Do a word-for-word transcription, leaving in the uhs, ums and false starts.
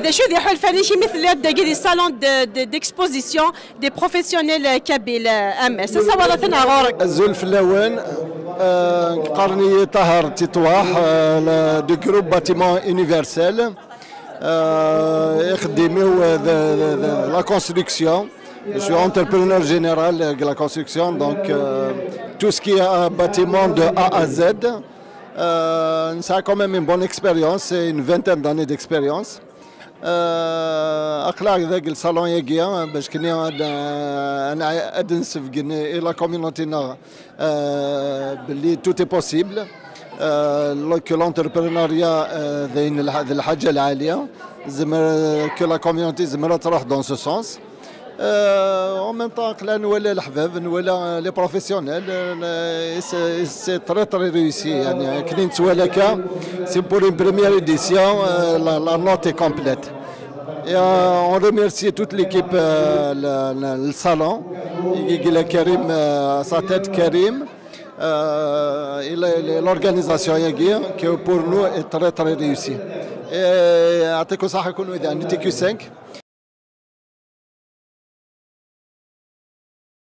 D acu d iḥulfan-ik imi telliḍ dagi di salon de- de- d'exposition des professionnels kabyles, a Mass? Asawaḍ atan ɣer ɣur-k. Azul fell-awen. Euh, qqaren-iyi Tahar Titwaḥ, euh, le- du groupe Bâtiment Universel. Euh, ixeddim-iw, euh, de, de- de la construction. Je suis entrepreneur général de la construction, donc euh, tout ce qui est un bâtiment de A à Z. Euh, ça a quand même une bonne expérience, c'est une vingtaine d'années d'expérience. Euh, aql-aɣ deg le salon-agi, hein, bac kan ad, ad, ad nsebgen i la communauté-nneɣ, euh, belli tout est possible. Euh, que l'entrepreneuriat, euh, d ayen lḥ- d lḥaǧa lɛali. Zemer, que la communauté zemer ad truḥ dans ce sens. Euh, en même temps, aql-aɣ nwala leḥbab, nwala les professionnels, euh, c'est c'est très très réussi. يعني, akken i nettwali akka, c'est pour une première édition, euh, la, la note est complète. Et euh, on remercie toute l'équipe, euh, le, le- le salon. Il y a Karim, euh, à sa tête Karim. Euh, et le- le- l'organisation, il y a Guy, qui pour nous est très très réussie. Et à Teko Sahakounou, il y a un T Q cinq.